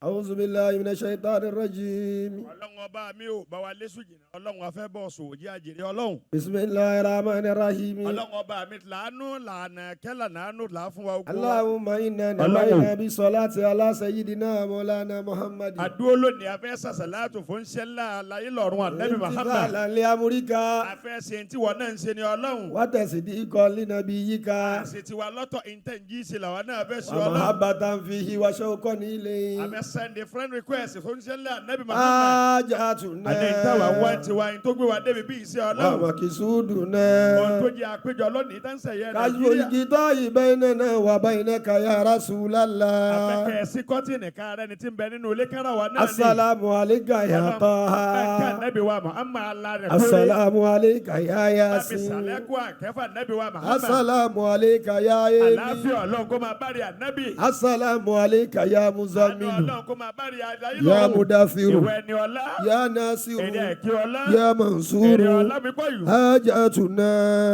أعوذ بالله من الشيطان الرجيم. Ọlọ́run ọba mi ò bá wa lésù jìnnà. Ọlọ́run afẹ́ bọ̀ sòwò jí àjèrè Ọlọ́run. بسم الله الرحمن الرحيم. Ọlọ́run ọba mi làánú làánà kẹ́là nàánú là á fún wa ogun wa. اللهم إنا Ọlọ́run. نوينا بالصلاة على سيدنا مولانا محمد. Àdúró lónìí, afẹ́ sàṣàlátù fún ṣẹlá alayé lọ́run Ànábì Muhammad. امتثالا لأمرك. Afẹ́ ṣe tí wọn náà ń ṣe ni Ọlọ́run. وتصديقا لنبيك. Àṣẹ tiwa lọ́tọ̀ ìntẹ̀njí ṣe làwa náà fẹ́ ṣe Ọlọ́run. ومحبة فيه وشوقا إليه. Afẹ́ send a friend request fún ṣẹlá Ànábì Muhammad. حاجتنا. Àní ìtawà wá tiwa yín tó gbé wa débi bí iṣẹ́ Ọlọ́run. ومقصودنا. Ohun tó jẹ́ àpéjọ lónìí tá ń sẹ̀yẹ كشف Nàìjíríà. الغطاء بيننا وبينك يا رسول الله. Afẹ́kẹ́ sí kọ́tìnì ká rẹ́ni tí ń bẹ nínú ilé kára wa náà ní. السلام عليك يا طه. Bẹ́ẹ̀ka Nẹ́bí wa Muhammad ala rẹ̀ péré. السلام عليك يا Bámi ياسين. sàlẹ́kù àkẹ́fà Nẹ́bí wa Muhammad. السلام عليك يا إيمي. Àlàáfíà Ọlọ́run kó máa bá rí Ànábì. السلام عليك يا Àánú مزمل. Ọlọ́run kó máa bá rí ayé يا lọ́run. مدثر. Ìwọ ẹni ọlá. يا ناصر. Èrè ẹ̀kí ọlá. يا Èrè منصور. ọlá mi pọ̀ yù. حاجتنا.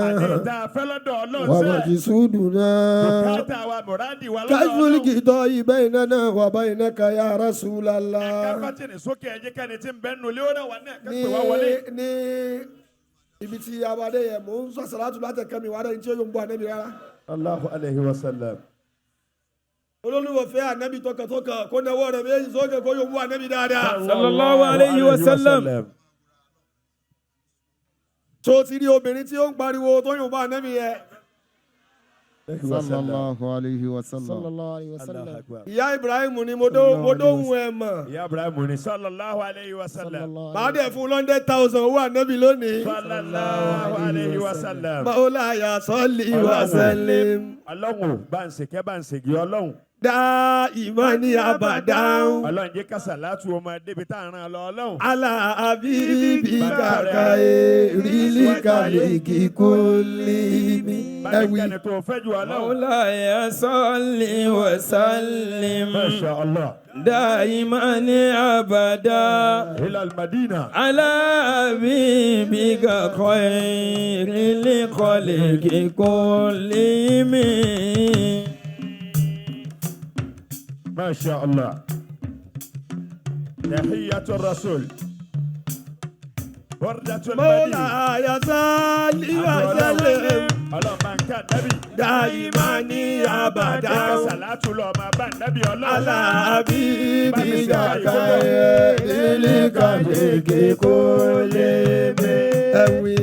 Àní ìta afẹ́ lọ́dọ̀ Ọlọ́run sẹ́. ومقصودنا. Bùkátà wa mùrádì wa lọ́dọ̀ كشف Ọlọ́run. الغطاء بيننا وبينك يا رسول Ẹ̀ka الله. kọ́tìnì sókè ẹ̀jẹ̀ kẹ́ni tí ń bẹ nínú ilé ó náà wà náà kẹ́pẹ́ wá wọlé. Ní ibi tí abadé yẹn, mò ń sọ sàlátù látẹ̀kẹ́ mi wà lẹ́yìn tí ó yóò ń bọ́ ànábì rárá. Allahu alayhi wa sallam. Olólùwọ̀fẹ́ ànábì tọkàntọkàn, kó nawọ́ rẹ̀ méjì sókè, kó yóò ń bọ́ ànábì dáadáa. Sallallahu alayhi wa sallam. Tó ti rí obìnrin tí ó ń pariwo tó yóò ń bọ́ ànábì yẹn? Sallallahu alayhi wa sallam. Sallallahu alayhi wa sallam. Ìyá Ibrahim ni mo dóhùn ẹ̀ mọ̀. Ìyá Ibrahim ni sallallahu alayhi wa sallam. Sallallahu Màá dẹ̀ fún 100,000 owó ànábì lónìí. Sallallahu alayhi wa sallam. Maulaya salli wa sallim. Ọlọ́run bá ń ṣèkẹ́ bá ń ṣègì Ọlọ́run. Dá ìmọ̀ ní abadan. Ọlọ́run jẹ́ kásálátù ọmọ débi tá à ń rán lọ Ọlọ́run. Ala abibi kaka erili kaliki kulimi. Bá mi Ẹ̀wì. kẹ́ni tó fẹ́ ju Ọlọ́run. مولاي صل وسلم Masha Allah. دائما أبدا Ila al-Madina. على حبيبك خير لخلق كلهم. Masha Allah. Tahiyyatu Rasul. Wardatul Madina. Maulaya salli wa sallim. Ọlọ́run bá ń ká nábì. Dá ìmọ̀ ní abadan. Kásálátù lọ máa bá nábì Ọlọ́run. Ala abibi kaka erili kaliki kulimi. Ẹ̀wì.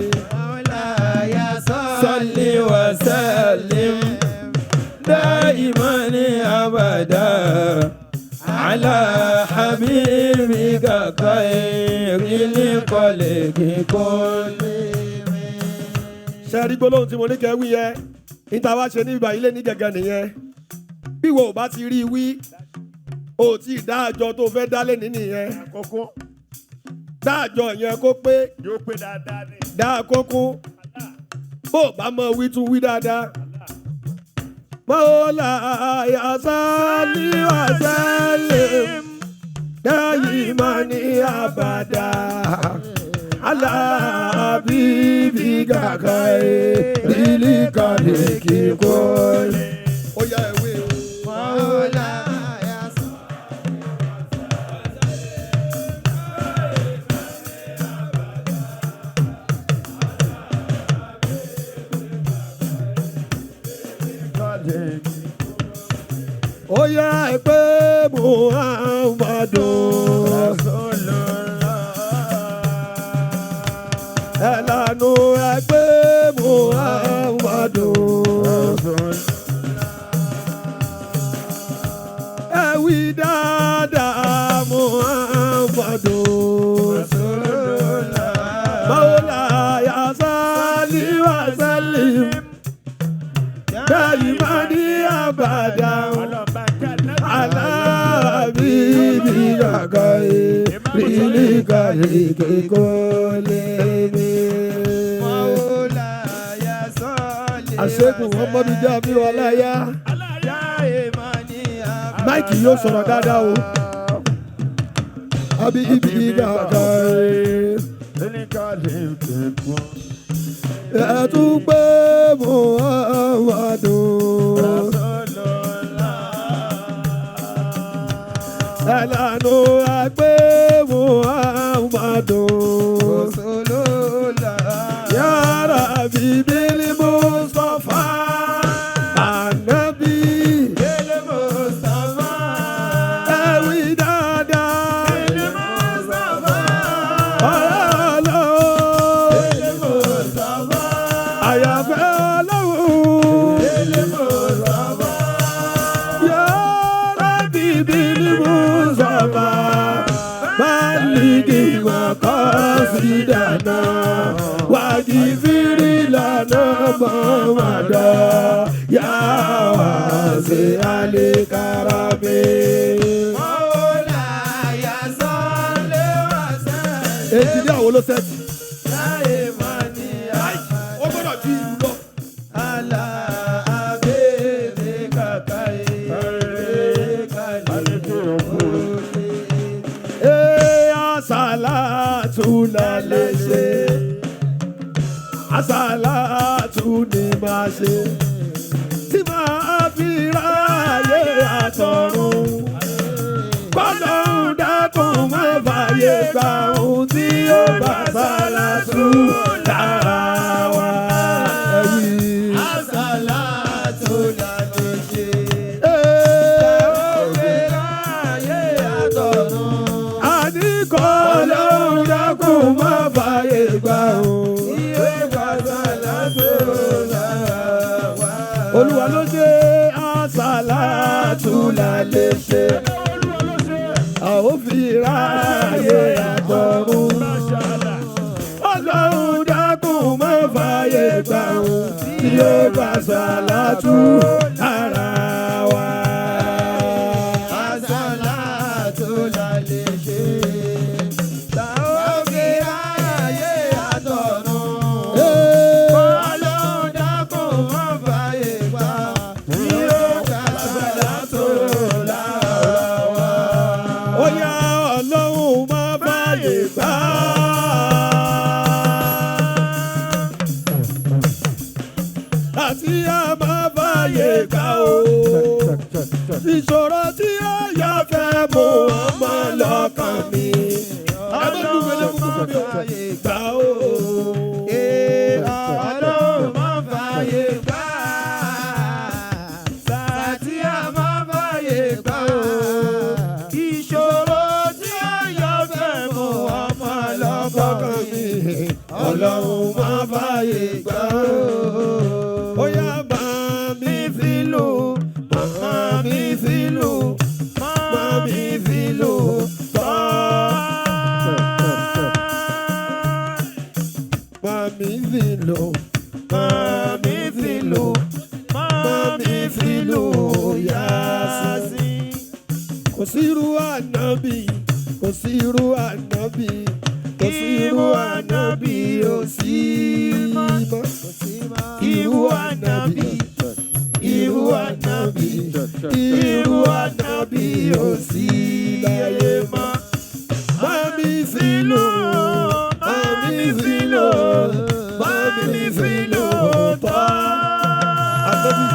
صل وسلم دائما أبدا على حبيبك خير لخلق كلهم. Ṣe rí gbólóhùn tí mo ní kẹ́ wí yẹn? Níta wá ṣe ní ibà ilé ní gẹ́gẹ́ nìyẹn. Bí wo ò bá ti rí i wí, o ò tí ì dá àjọ tó fẹ́ dálé ní nìyẹn. Kókó Dá àjọ yẹn kó pé. Yóò pé dáadáa ni. Dá kókó. Bó o bá mọ wí, tún wí dáadáa. Mọ́lá yasali wa sallim dayimani abada ala bibi kaka rílí kàlíkì kò. Ó yá, ewé o. Ó yá, ẹ pé Muhammadu. Ẹ lanu, ẹ pé Muhammadu. Ẹ wí dáadáa, Muhammadu. Mawla ya salli wa sallim daimani abadan ala habibi kakaye rílí kàlíkì kò lè mi. Àṣẹ́gun Muhammadu Jamiu Ọláyá. Máìkì yóò sọ̀rọ̀ dáadáa o. Habibi kakaye. Ẹ tún gbé Muhammadu. Ẹlànà àgbẹ̀ Muhammadu. Rasulullah. Ya Rabbi bil Mustafa. Ànábì. Bil Mustafa. Ẹ wí dáadáa. Bil Mustafa. Ọlọ́run. Bil Mustafa. Àyàfẹ́ Ọlọ́run. Bil Mustafa. Ya Rabbi bil Mustafa. Baligi maqasidana. Wajifiri lana mamada. Ya wasi alikarami. Mawlaya salli wa sallim. Èjì ní àwọn olóṣèlú. Daiman Ó gbọ́dọ̀ ju ìlú lọ. ala habibika khairil khalqi. Ee, àsàlátù la lè ṣe. Àsàlátù ni màá ṣe. Tí màá fi ráyè àtọ̀run. Kọ́lọ́hún dákun má fàyè gba ohun tí ó bá sàlátù lára wa. Ẹ wí. Àsàlátù la lè ṣe. Ee, Ó fi ráyè àtọ̀run. àní kọ́lọ́hún dákun má fàyè gba ohun. Tí ó bá sàlátù lára wa. Olúwa ló ṣe àsàlátù la lè ṣe. A ó fi ráàyè àtọ̀run. Ọlọ́run dákun má fààyè gbà òun tí ó bá sàlátù lára wa. Àsàlátù la lè ṣe. Tá ó fi ráyè àtọ̀run. Ọlọ́run dákun má fàyè gbà tí ó bá sàlátù lára wa. Ó yá Ọlọ́run má fààyè gbà. Àti a má fààyè gbà o. Ìṣòro tí ó yà fẹ́ mú ọmọ lọ́kàn mi. Ẹ má dùn mí fún mi o. Gbà o. Ọlọ́run má fàyè gbà. Sàtí a má fàyè gbà o. Ìṣòro tí ó yọ fẹ́ mú ọmọ lọ́kàn Lọ́kàn mi. mi. Ọlọ́run má fààyè gbà o. Ó yá máa mi fìlù, máa mi fìlù, máa mi fìlù tọ́. Máa mi fìlù, máa mi fìlù, máa mi fìlù yá sí. Kò sí irú ànábì, kò sí irú ànábì, kò sí irú ànábì, ò sí mọ́. Irú ànábì, irú ànábì, irú ànábì ò sí láyé mọ́. Mami fìlù, mami fìlù, mami fìlù tọ́. Ànábì,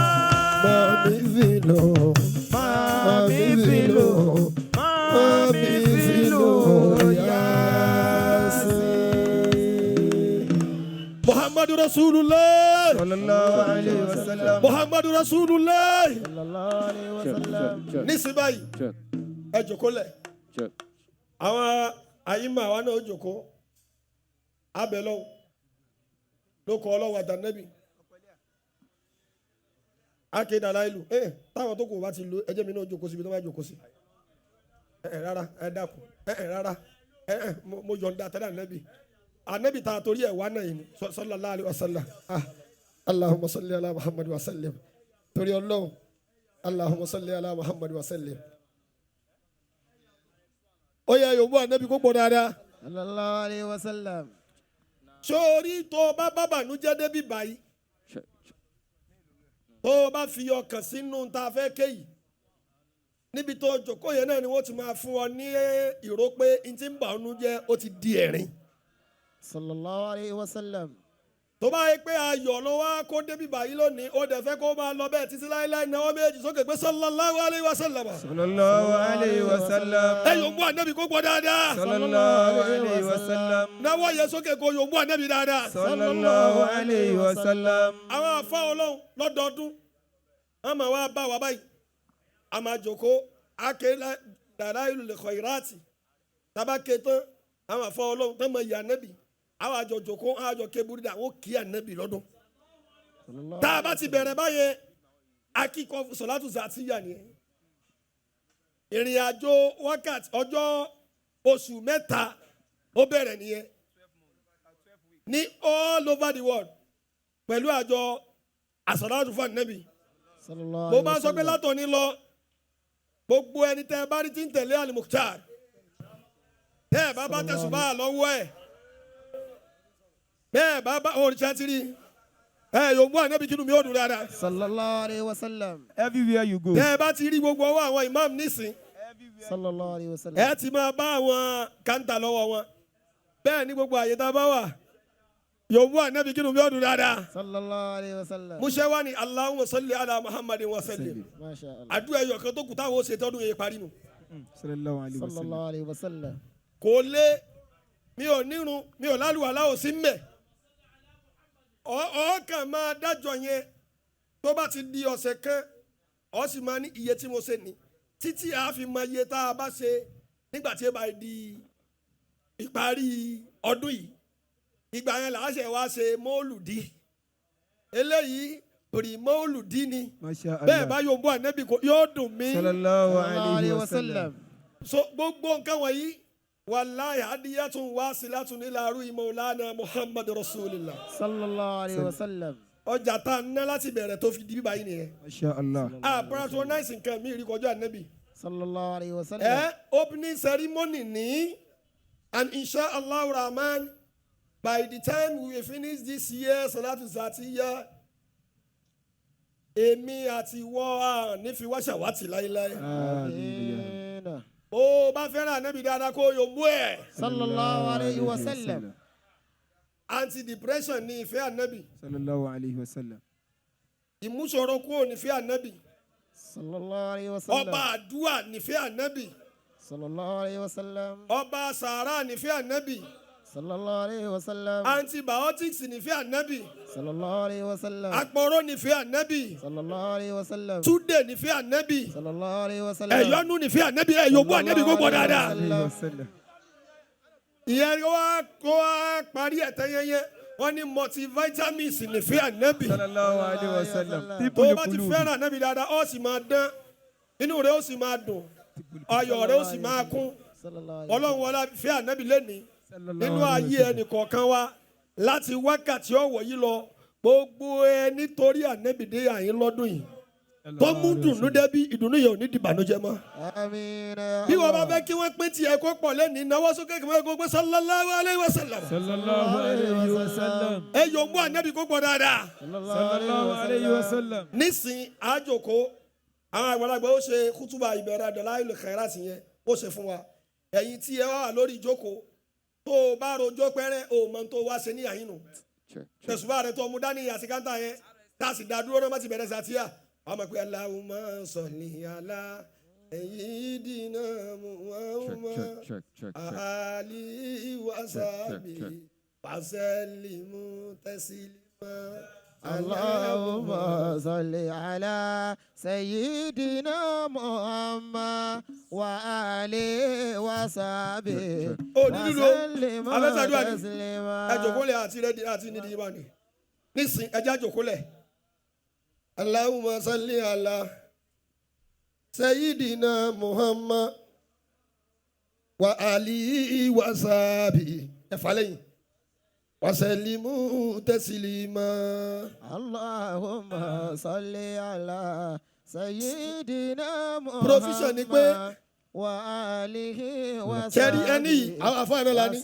mami fìlù, mami fìlù, mami fìlù yásí. Muhammadu Rasulullah. Sallallahu alayhi wa sallam. Muhammadu Rasulullah. Sallallahu alayhi wa sallam. Nísìnyí báyìí, ẹ jókòó lẹ̀. Àwọn àyímọ̀ àwa náà ó jókòó. Abẹ lọ́wọ́. Ló kọ ọlọ́wọ́ àtànẹ́bì. Akéde aláìlú. Ẹ táwọn tó kù bá ti lo ẹjẹ́ mi náà jókòó síbi tó bá jókòó sí. Ẹ rárá, ẹ dákun. Ẹ rárá. Ẹ mo yọ̀ǹda tẹ́lẹ̀ ànẹ́bì. Ànẹ́bì ta torí ẹ̀ wá náà yìí ni. Sallallahu alaihi wasallam. Ah, Allahumma salli ala Muhammad wa sallim. Torí Ọlọ́run. Allahumma salli ala Muhammad wa sallim. Ó yẹ yòówù ànábì kó pọ̀ dáadáa. Sallallahu alayhi wa sallam. Sórí tó o bá bá bànújẹ́ débi báyìí, tó o bá fi ọkàn sínú tá a fẹ́ ké yìí, níbi tó o jókòó yẹn náà ni wọ́n ti máa fún ọ ní ìró pé n ti ń bà ọ́nú jẹ́ ó ti di ẹ̀rín. Sallallahu alayhi wa sallam. Tó bá yẹ pé ayọ̀ ló wá kó débi báyìí lónìí, ó dẹ̀ fẹ́ kó máa lọ bẹ́ẹ̀ títí láéláé, náwó méjì sókè pé sallallahu alayhi wa sallam. Sallallahu alayhi wa sallam. Ẹ yóò mú ànábì kó gbọ́ dáadáa. Sallallahu alayhi wa sallam. Náwó yẹ sókè kó yóò mú ànábì dáadáa. Sallallahu alayhi wa sallam. Àwọn àfa Ọlọ́run lọ́dọọdún wọ́n máa wá bá wa báyìí, a máa jòkó ake dalailul khairati tábà ké tán, àwọn àfa Ọlọ́run tán máa yà ànábì, àwọn àjọ jòkó, àwọn àjọ kébúrídà, àwọn kì í ànábì lọ́dún. Tá a bá ti bẹ̀rẹ̀ báyẹn, akíkọ sọ̀látù zàtìyà nìyẹn. Ìrìn àjò wákàtí ọjọ́ oṣù 3 ó bẹ̀rẹ̀ nìyẹn ní all over the world pẹ̀lú àjọ àsàlátù fún ànábì. Mo máa ń sọ pé látòní lọ, gbogbo ẹni tẹ́ ẹ bá rí tí ń tẹ̀lé Al-Mukhtar, tẹ́ ẹ bá bá tẹ̀sùbá lọ́wọ́ ẹ̀, bẹ́ẹ̀ bá bá òrìṣà ti rí ẹ yóò mú ànábì kínú mi ó dùn dáadáa. Sallallahu alayhi wa sallam. Everywhere you go. Tẹ́ ẹ bá ti rí gbogbo ọwọ́ àwọn imam nísìn, Sallallahu alayhi wa sallam. ẹ ti máa bá àwọn káńtà lọ́wọ́ wọn. Bẹ́ẹ̀ ni gbogbo àyè tá a bá wà, yóò mú ànábì kínú mi ó dùn dáadáa. Sallallahu alayhi wa sallam. Musa wa ni Allahumma salli ala Muhammadin wa sallim. Masha Allah. Àdúrà ẹyọ kan tó kù táwọn ó ṣe tọdún yẹn parí nu. Sallallahu alayhi wa sallam. Sallallahu alayhi wa sallam. Kò lé, mi ò nírun, mi ò lálùwàlá, ò sí mbẹ. Ọkàn máa dájọ yẹn tó bá ti di ọ̀sẹ̀ kan, ọ sì máa ní iye tí mo ṣe ní títí a fi mọ iye tá a bá ṣe nígbà tí ó bá di ìparí ọdún yìí. Ìgbà yẹn là á ṣe wá ṣe mọ́ọ̀lùdí. Eléyìí pèrè mọ́ọ̀lùdí ni. Masha Allah. Bẹ́ẹ̀ bá yóò bọ́ ànábì kò yóò dùn mí. Sallallahu Sallallahu alayhi wa sallam. So gbogbo nǹkan wọ̀nyí, wàláyé adiyatun wasilatun ila ruhi maulana Muhammad rasulillah. Sallallahu alayhi wa sallam. Ọjà tá a ná láti bẹ̀rẹ̀ tó fi di bíbá yìí nìyẹn. Masha Allah. A patronize nǹkan mi rí kọjá ànábì. Sallallahu alayhi wa sallam. Ẹ opening ceremony ní, and insha Allah rahman, by the time we will finish this year salatu zatiya, èmi àti ìwọ a ní fi wá ṣàwátì láéláé. Àmín. Ó bá fẹ́ràn ànábì dáadáa, kó yóò mú ẹ̀. Sallallahu alayhi wa sallam. Anti-depression ní ìfẹ́ ànábì. Sallallahu alayhi wa sallam. Ìmúṣọrọ kúrò nífẹ́ ànábì. Sallallahu alayhi wa sallam. Ọba àdúà nífẹ́ ànábì. Sallallahu alayhi wa sallam. Ọba sàárà nífẹ́ ànábì. Sallallahu alayhi wa sallam. Antibiotics nífẹ́ ànábì. Sallallahu alayhi wa sallam. Àpọ̀rọ̀ nífẹ́ ànábì. Sallallahu alayhi wa sallam. Túndé nífẹ́ ànábì. Sallallahu alayhi wa sallam. Ẹ̀yọ́nú nífẹ́ ànábì. Ẹ̀yọ́bú ànábì gbogbo dáadáa. Alayhi wa sallam. Ìyẹn wá kó wá parí ẹ̀tẹ́ yẹnyẹn, wọ́n ní multivitamins nífẹ́ ànábì. Sallallahu alayhi wa sallam. Tó o bá ti fẹ́ràn ànábì dáadáa, ó sì máa dán, inú rẹ̀ ó sì máa dùn, ayọ̀ rẹ̀ ó sì máa kún. Sallallahu alayhi wa Ọlọ́run wọlá fẹ́ ànábì lẹ́ni nínú ayé ẹnì kọ̀ọ̀kan wa láti wákàtí ọ̀wọ̀ yìí lọ, gbogbo ẹ nítorí ànábì dé àyín lọ́dún yìí tó mú dùnú débi, ìdùnnú yẹn ò ní di ìbànújẹ́ mọ́. Àmín ya Bí wọ́n bá Allah. fẹ́ kí wọ́n pín tiẹ̀ kó pọ̀ lẹ́ni, náwó sókè kí wọ́n kó pé sallallahu alayhi wa sallam. Sallallahu alayhi wa sallam. Ẹ yóò mú ànábì kó pọ̀ dáadáa. Sallallahu alayhi wa sallam. Nísìn àjòkó, àwọn àgbàlagbà ó ṣe kútùbà ìbẹ̀rẹ̀ dalailul khairati yẹn, ó ṣe fún wa. Ẹ̀yin tí ẹ wá wà lórí ìjókòó, tó o bá rojọ́ pẹ́rẹ́, o mọ̀ tó wá ṣe ní àyínú tẹ̀sùbá rẹ tó mú dání àti káńtà yẹn, tá a sì dá dúró náà má ti bẹ̀rẹ̀ sàtíyà, wọ́n mọ̀ pé Allahumma salli ala sayyidina Muhammad ali wa sahbi wa sallimu taslima. اللهم صل على سيدنا محمد وآله وصحبه Ó ní lílo وسلم abẹ́sàdúrà ni. تسليما. Ẹ jòkólẹ̀ àti rẹ́dí àti nídìí ibà ni nísìn, ẹ já jòkólẹ̀. Allahumma salli ala sayyidina Muhammad wa alihi wa sahbihi, ẹ fà lẹ́yìn, wa sallimu taslima. اللهم صل على سيدنا محمد Provision ni pé- وآله وصحبه Sẹ́rí ẹni yìí, àwọn àfáà náà la ní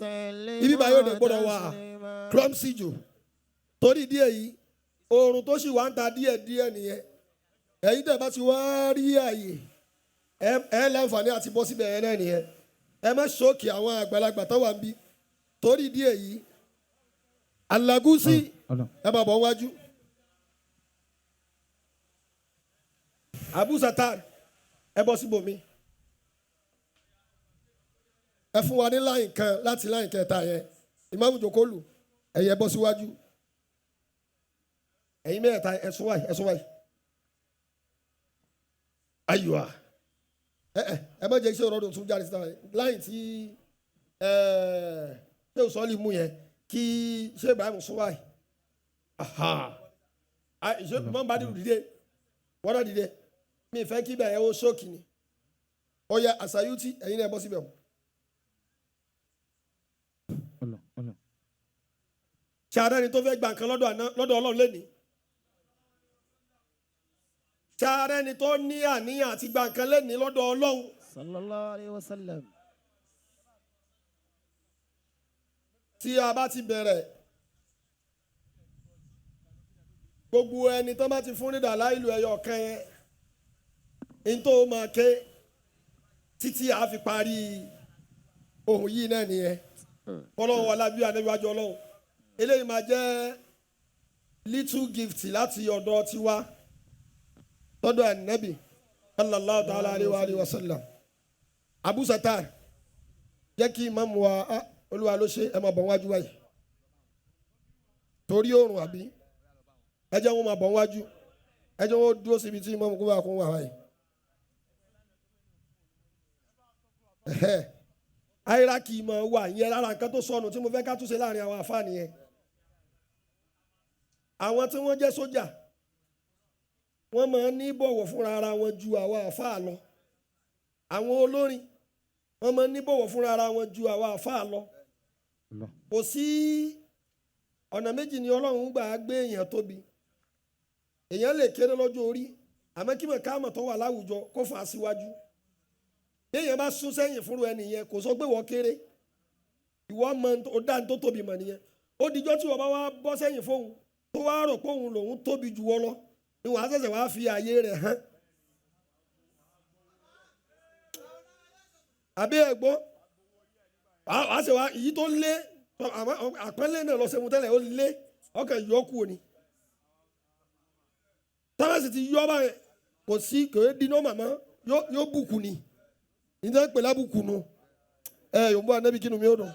ibi báyìí ò ní gbọ́dọ̀ wà clumsy jù. Torí díẹ̀ yìí, oorun tó sì wá ń ta díẹ̀ díẹ̀ nìyẹn. Ẹ̀yin tẹ̀ bá ti wá rí àyè, ẹ láǹfààní àti bọ́ síbẹ̀ yẹn náà nìyẹn. Ẹ má ṣókè àwọn àgbàlagbà tó wà ń bí. Torí díẹ̀ yìí, Alagusi Ọlọ́run. ẹ máa bọ̀ wájú. Abu Satan ẹ bọ́ síbòmí. Ẹ fún wa ní láyìn kan láti láyìn kẹta yẹn. Ìmáàmù Jòkólù ẹ̀yẹ bọ́ síwájú. Ẹ̀yin mẹ́ta ẹ sún wáyé ẹ sún wáyé. Ayiwa ẹ ẹ ẹ má jẹ́ iṣẹ́ ọ̀rọ̀ tún jáde síta láyìn tí ẹ ṣé òsọ́lì mú yẹn kí ṣé Ibrahim sún wáyé. Aha ṣé mọ́ bá dìrù dìde wọ́n náà dìde mi fẹ́ kí bẹ́ẹ̀ ó ṣókì ni. Ó yá àṣàyútì ẹ̀yin náà ẹ bọ́ síbẹ̀ o. Ọlọ́run. Ọlọ́run. Ṣàárẹ̀ ni tó fẹ́ gba nǹkan lọ́dọ̀ Ọlọ́run lẹ́ni. Ṣàárẹ̀ ni tó ní àníyàn àti gba nǹkan lẹ́ni lọ́dọ̀ Ọlọ́run. Sallallahu alayhi wa sallam. Tí a bá ti bẹ̀rẹ̀ gbogbo ẹni tó bá ti fún nídà láìlú ẹyọ kan yẹn ní tó máa ké títí a fi parí ohun yìí náà nìyẹn. Ọlọ́run wà lábí ànábíwájú Ọlọ́run. Eléyìí máa jẹ́ little gift láti ọ̀dọ̀ tiwa tọ́dọ̀ ànábì sallallahu ta'ala alayhi wa sallam. Abu Sattar jẹ́ kí ìmáàmù wa Olúwa ló ṣe ẹ máa bọ̀ wájú wáyé torí oòrùn àbí ẹ jẹ́ wọn máa bọ̀ wájú ẹ jẹ́ wọn dúró síbi tí ìmáàmù kó bá kó wà wáyé. Hierarchy máa wà ìyẹn lára nǹkan tó sọnù tí mo fẹ́ ká túnṣe láàrin àwọn àfáà nìyẹn. Àwọn tí wọ́n jẹ́ sójà wọ́n máa ń ní bọ̀wọ̀ fúnra ara wọn ju àwa àfáà lọ. Àwọn olórin wọ́n máa ń ní bọ̀wọ̀ fúnra ara wọn ju àwa àfáà lọ. Kò sí ọ̀nà méjì ni Ọlọ́run gbà á gbé èèyàn tóbi. Èèyàn lè kéré lọ́jọ́ orí àmọ́ kí mọ̀kámọ̀ tó wà láwùjọ kó fà á síwájú. Bí èèyàn bá sún sẹ́yìn fúnru ẹni yẹn kò sọ pé wọ́n kéré. Ìwọ mọ ó dá ní tó tóbi mọ̀ nìyẹn. Ó dijọ́ tí wọ́n bá wá bọ́ sẹ́yìn fóun tó wá rò pé òun lòun tóbi jù wọ́ lọ ni wàá ṣẹ̀ṣẹ̀ wá fi ààyè rẹ̀ hàn. Àbí ẹ̀gbọ́n wàá ṣe wá èyí tó lé àpọ́nlé náà lọ sẹ́mu tẹ́lẹ̀ ó lé ọkàn yọ kú ni. Tọ́lá sì ti yọ báyẹn kò sí kò é dín náà màmá yóò bùkù ni. Nígbà pẹ̀lú àbùkù nu ẹ yóò bọ́ anábì kínú mi ó dùn.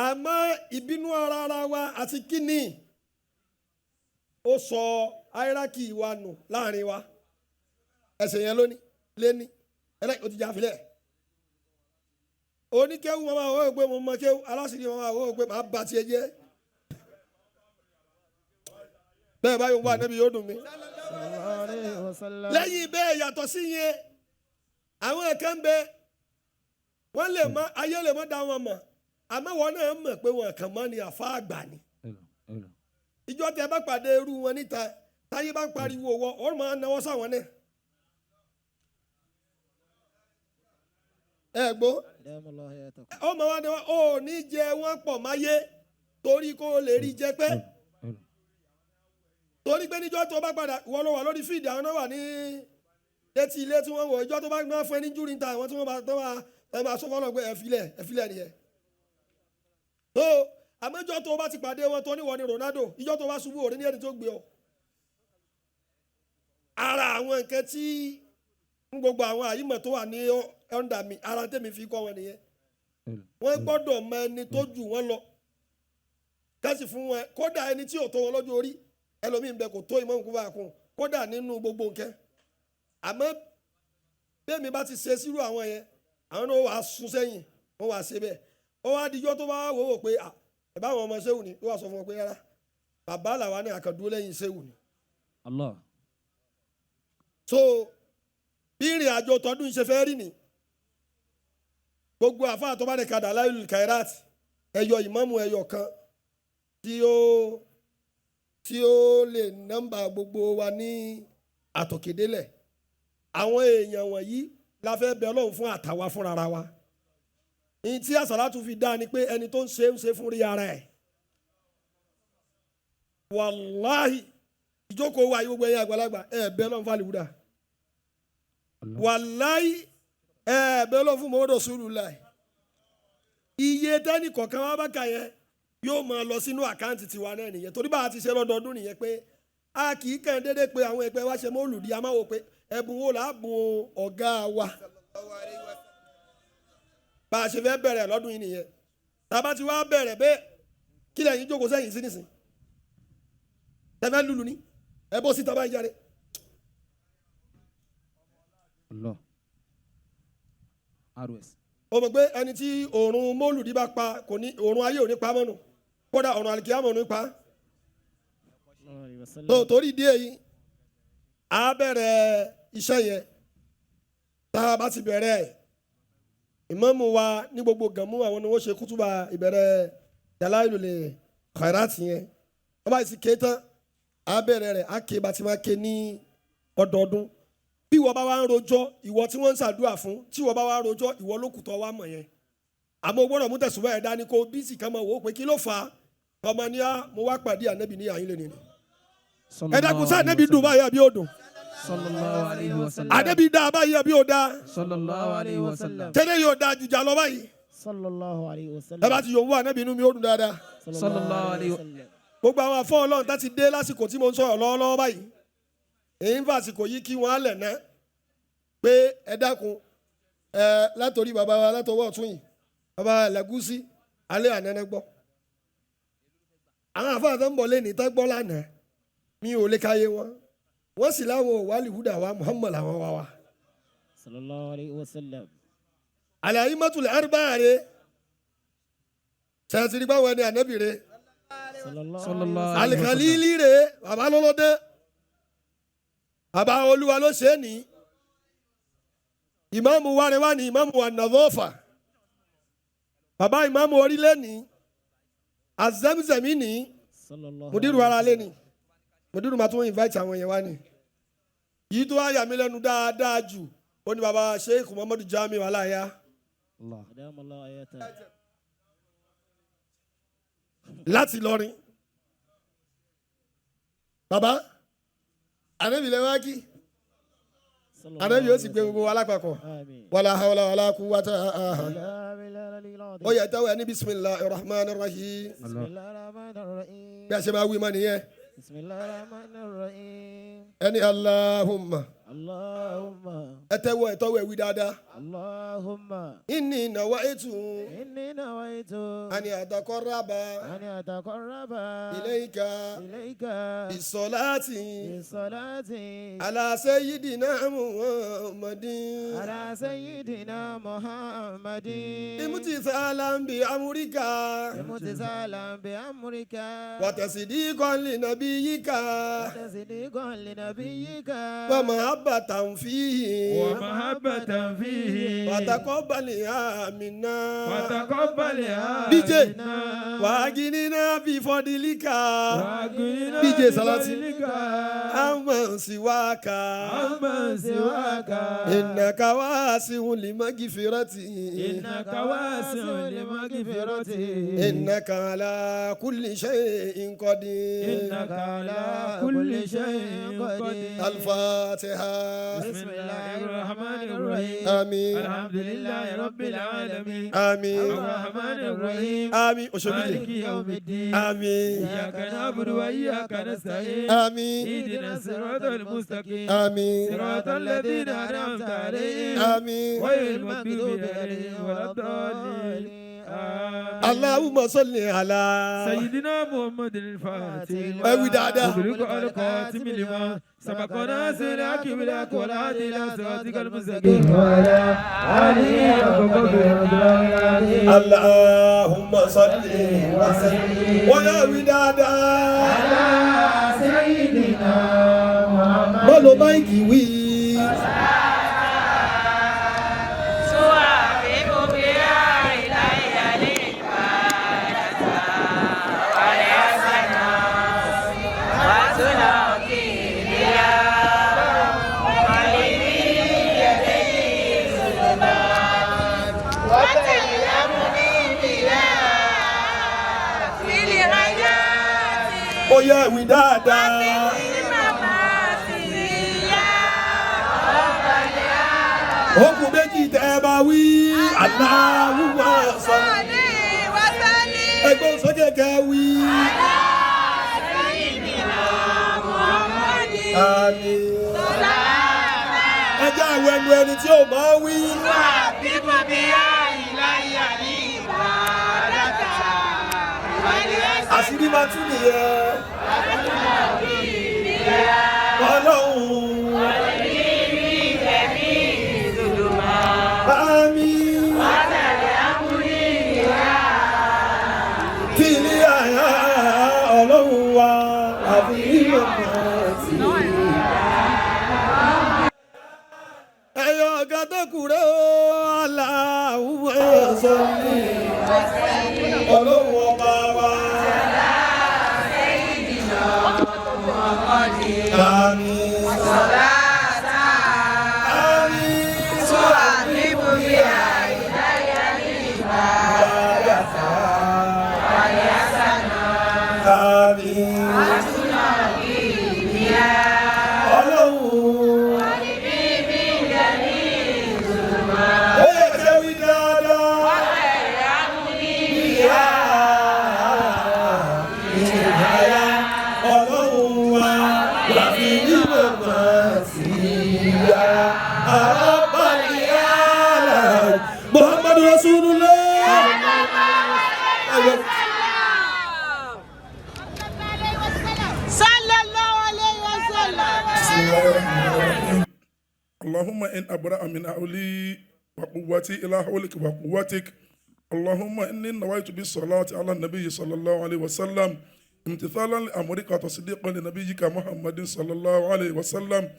Àmọ́ ìbínú ara wa àti kíni ó sọ hierarchy wa nù láàrin wa. Ẹsẹ̀ yẹn lónìí léní ẹlẹ́ o ti jà filẹ̀. Oníkéwu màmá àwọn òpè mo mọ kéwu aláṣìírí màmá àwọn òpè màá ba tiẹ̀ jẹ́. Bẹ́ẹ̀ báyìí wọ́n bá anábì yóò dùn mí. Lẹ́yìn bẹ́ẹ̀ yàtọ̀ sí yẹn àwọn kan bẹ wọ́n lè mọ ayé lè mọ dá wọn mọ̀ àmọ́ wọn náà mọ̀ pé wọn kàn mọ́ ni àfa àgbà ni. Ìjọ tẹ bá pàdé irú wọn níta táyé bá ń pariwo wọ ọ máa náwó sáwọn náà. Ẹ gbọ́ ọmọ wa ni wọn ò ní jẹ wọn pọ̀ máyé torí kó o lè rí jẹ pé torí pé níjọ́ tó bá padà wọ́n lọ wà lórí fíìdì àwọn náà wà ní létí ilé tí wọ́n wọ̀ ìjọ́ tó bá máa fún ẹ ní júrin ta àwọn tí wọ́n bá tó bá sọ fọ́nà pé ẹ̀fílẹ̀ ẹ̀fílẹ̀ nìyẹn. Tó àmọ́jọ́ tó bá ti pàdé wọn tó níwọ̀ ni Ronaldo ìjọ́ tó bá ṣubú òní ní ẹni tó gbé ọ. Ara àwọn nǹkan tí ń gbogbo àwọn àyímọ̀ tó wà ní ọ̀ndà mi ara tèmi fi kọ́ wọn nìyẹn. Wọ́n gbọ́dọ̀ mọ ẹni tó jù wọ́n lọ kásì fún wọn kódà ẹni tí ò tó wọn lọ́jọ́ orí ẹlòmíín bẹ kò tó ìmọ̀ nǹkan bá kún kódà nínú gbogbo nǹkan. Àmọ́ bẹ́ẹ̀ mi bá ti ṣe sírú àwọn yẹn àwọn náà wàá sún sẹ́yìn wọ́n wàá ṣe bẹ́ẹ̀ ó wá dijọ́ tó bá wò ó pé ẹ bá àwọn ọmọ ṣéwù ni ó wàá sọ fún wọn pé rárá bàbá làwa ní àkàndúró lẹ́yìn ṣéwù ni. Allah. So bí ìrìn àjò tọdún ṣe fẹ́ rí ni gbogbo àfáà tó bá lè kadà láìlú kairat ẹyọ ìmáàmù ẹyọ kan tí ó lè nọ́mbà gbogbo wa ní àtòkèdélẹ̀. Àwọn èèyàn wọ̀nyí la fẹ́ bẹ Ọlọ́run fún àtàwa fúnra wa. Ní tí àsàlátù fi dá ni pé ẹni tó ń ṣe fún rí ara ẹ̀. Wàláhì ìjókòó wa gbogbo ẹ̀yin àgbàlagbà ẹ̀ bẹ Ọlọ́run fún àlìwúdà. Wàláhì ẹ̀ bẹ Ọlọ́run fún Muhammadu Rasulullah. Iye tẹ́nì kọ̀ọ̀kan wa bá kà yẹn Yóò máa lọ sínú account tiwa náà nìyẹn, torí bá a ti ṣe lọ́dọọdún nìyẹn pé a kì í kàn déédéé pé àwọn ẹgbẹ́ wa ṣe mọ́lùdí, a máa wò pé ẹ̀bùn wo là á bùn ọ̀gá wa. Bá a ṣe fẹ́ bẹ̀rẹ̀ lọ́dún yìí nìyẹn. Tá a bá ti wá bẹ̀rẹ̀ bẹ́ẹ̀, kí lẹ́yìn jókòó sẹ́yìn sí nísìn tẹ́fẹ́ lùlù ní ẹ bó síta báyìí jáde. Allah. RS. O mọ̀ pé ẹni tí òòrùn mọ́lùdí bá pa kò ní òòrùn ayé ò ní pa mọ́nu, kódà òòrùn àlìkíyàmọ̀ ò ní pa. Sallallahu alayhi wa sallam. Tó torí ìdí èyí a bẹ̀rẹ̀ iṣẹ́ yẹn. Tá a bá ti bẹ̀rẹ̀ ẹ̀, ìmáàmù wa ní gbogbo gànmú àwọn ni wọ́n ṣe kútúbà ìbẹ̀rẹ̀ Dalailul Khairat yẹn. Wọ́n bá ti ké tán, a bẹ̀rẹ̀ rẹ̀, a ké bá ti máa ké ní ọdọọdún. Bí ìwọ bá wá ń rojọ́, ìwọ tí wọ́n ń ṣàdúrà fún, tí ìwọ bá wá ń rojọ́, ìwọ ló kù tọ́ wá mọ̀ yẹn. Àmọ́ o gbọ́dọ̀ mú tẹ̀sùn báyẹn dání kó bísí kan máa wò ó pé kí ló fà á, ọmọ ní á mo wá pàdé ànábì ní àyín lè nìyẹn. Ẹ dákun, sáà ànábì dùn báyìí àbí ó dùn? Sallallahu alayhi wa sallam. Ànábì dáa báyìí àbí ó dáa? Sallallahu alayhi wa sallam. Tẹ́lẹ̀ yóò dáa jùjà lọ báyìí. Sallallahu alayhi wa sallam. Ẹ bá ti yòówù ànábì, inú mi ó dùn dáadáa. Sallallahu alayhi wa sallam. Gbogbo àwọn afọ Ọlọ́run tá ti dé lásìkò tí mo ń sọ̀rọ̀ lọ́wọ́lọ́wọ́ báyìí, èyí ń fàsìkò yìí kí wọ́n á lẹ̀ ná pé ẹ dákun, ẹ látòrí bàbá wa látọwọ́ ọ̀tún yìí, bàbá Ẹlẹ́gúsí alẹ́ ànánà gbọ́. Àwọn àfáà tó ń bọ̀ lẹ́ni tó gbọ́ lánàá, mi ò lè káyé wọn, wọ́n sì láwọn ò wálì húdà wa Muhammad làwọn wá wa. Sallallahu alayhi wa sallam. Àlàyé mọ́tòlẹ̀ arúgbáàrẹ ṣètìlí báwọn ẹni ànábì rẹ. Sallallahu Sallallahu alayhi wa sallam. Àlìkàlílì rẹ, bàbá lọ́lọ́dẹ, bàbá olúwa ló ṣe é ní. Ìmáàmù wa rẹ wá ní ìmáàmù wa nàdọ́fà, bàbá ìmáàmù orílẹ̀ ní azẹ́mzẹ̀mí ní. Sallallahu Mùdírù ara lé ní mùdírù máa tún invite àwọn yẹn wá ní. Yìí tó wá yà mí lẹ́nu dáadáa jù ó ní bàbá Sheikh Muhammadu Jamiu Aláya. Allah. Adamallahu ayata. Láti Ìlọrin. Bàbá ànábì lẹ wá kí, ànábì ó sì gbé gbogbo wa lápapọ̀. Àmín. Wàlá hawla wàlá quwwata. La ilaha illallah. Ó yẹ tẹ́wọ̀ ẹni bismillahir rahmanir rahim. Bismillahir rahmanir rahim. Bí a ṣe máa wí mọ́ nìyẹn. Bismillahir rahmanir rahim. Ẹni Allahumma. Allahumma. Ẹ tẹ́wọ̀, ẹ tọ́wọ̀, ẹ wí dáadáa. Allahumma. Inni nawaitu. Inni nawaitu. Ani ataqarraba. Ani ataqarraba. Ilayka. Ilayka. Bisolati. Bisolati. Ala sayyidina Muhammadin. Ala sayyidina Muhammadin. Imtithalan bi amrika. Imtithalan bi amrika. Wa tasdiqan li nabiyyika. Wa tasdiqan li nabiyyika. Wa mahabbatan fihi. Wa mahabbatan fihi. Wa taqabbalha minna. Wa taqabbalha DJ. minna. Wa aghnina bi fadlika. Wa aghnina DJ bi Salati. fadlika. Amman siwaka. Amman siwaka. Innaka wasi'un limaghfirati. Innaka wasi'un limaghfirati. Innaka ala kulli shay'in qadir. Innaka ala kulli shay'in qadir. Al-Fatiha. Bismillahir rahmanir rahim. Àmín. Alhamdulillahi rabbil alamin. Àmín. Arrahmanir rahim. Àmín. Òṣèlú. Maliki yawmiddin. Àmín. Iyyaka na'budu wa iyyaka nasta'in. Àmín. Ihdina siratal mustaqim. Àmín. Siratal ladhina an'amta alayhim. Àmín. Ghayril maghdubi alayhim waladdallin. Àmín. Allahumma salli ala سيدنا محمد الفاتح Ẹ wí dáadáa. أغلق الخاتم لما سبق ناصر الحق بالحق والهادي إلى صراطك المستقيم وعلى آله حق قدره ومقداره العظيم. Allahumma salli wa sallim. Ó yá, wí dáadáa. سيدنا محمد. Bọ́ọ̀lù báńkì wí. تحبب بها إلي العبادة والحسنة وتنقي بها قلبي يدي الظلمات وتعلمني بها في الحياة Ó yá, wí dáadáa. وفي الممات يا Okùn méjì tẹ́ ẹ bá wí. Allahumma salli. وسلم Ẹgbẹ́ sókè kẹ́ ẹni tí ò máa wí. Àṣírí máa tún nìyẹn. Ọlọ́run. Àmín. Tìlí àyà ọlọ́run wa àfi ìmọ̀ sí. Ẹyọ ọ̀gá tó kù rẹ̀ ó aláwọ̀ sọ ní ọlọ́run ọba wa. Àmín. Àmín. Àmín. Ọlọ́run. Ó yẹ kẹ́ wí dáadáa. Ìyá ìyá ọlọ́run wa láfi ní màmá sí ìyá arábàlì àlà Muhammadu Rasulullah. Sallallahu alayhi wa sallam. اللهم إن أبرأ من أولي وقوتي إلى حولك وقوتك. اللهم إني نويت بالصلاة على النبي صلى الله عليه وسلم امتثالا لأمرك وتصديقا لنبيك محمد صلى الله عليه وسلم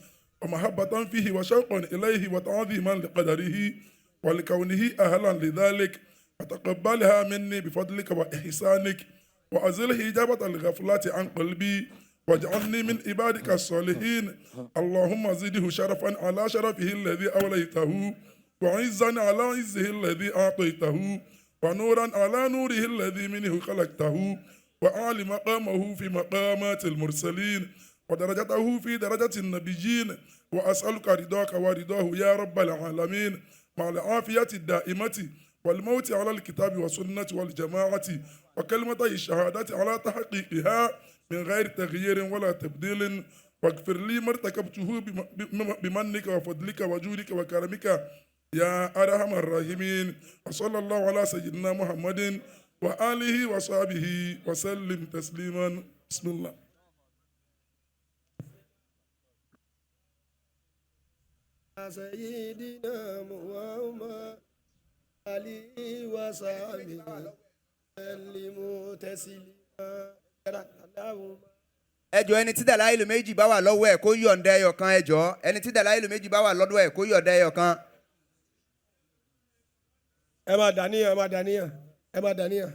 ومحبة فيه وشوقا إليه وتعظيما لقدره ولكونه أهلا لذلك، فتقبلها مني بفضلك وإحسانك، وأزل حجابة الغفلة عن قلبي واجعلني من عبادك الصالحين. اللهم زده شرفا على شرفه الذي أوليته، وعزا على عزه الذي أعطيته، ونورا على نوره الذي منه خلقته، وأعلي مقامه في مقامات المرسلين، ودرجته في درجة النبيين. وأسألك رضاك ورضاه يا رب العالمين، مع العافية الدائمة والموت على الكتاب والسنة والجماعة، وكلمة الشهادة على تحقيقها من غير تغيير ولا تبديل. واغفر لي ما ارتكبته بمنك وفضلك وجودك وكرمك يا أرحم الراحمين. وصلى الله على سيدنا محمد وآله وصحبه وسلم تسليما. بسم الله. سيدنا محمد عليه وصحبه سلم تسليما. اللهم Ẹjọ́, ẹni tí dàláìlù méjì bá wà lọ́wọ́ ẹ̀ kó yọ̀ǹda ẹyọ kan. Ẹjọ́, ẹni tí dàláìlù méjì bá wà lọ́dọ̀ ẹ̀ kó yọ̀ǹda ẹyọ kan. Ẹ máa dàníyàn, ẹ máa dàníyàn, ẹ máa dàníyàn.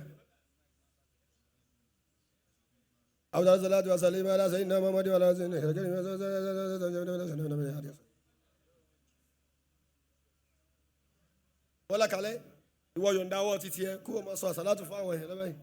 أفضل الصلاة والسلام على سيدنا محمد وعلى آله. Wọ́n lákàlẹ́ ìwọ yọ̀ǹda ọwọ́ títí ẹ kó o máa sọ àsàlátù fún àwọn èèyàn lọ́wọ́ yìí.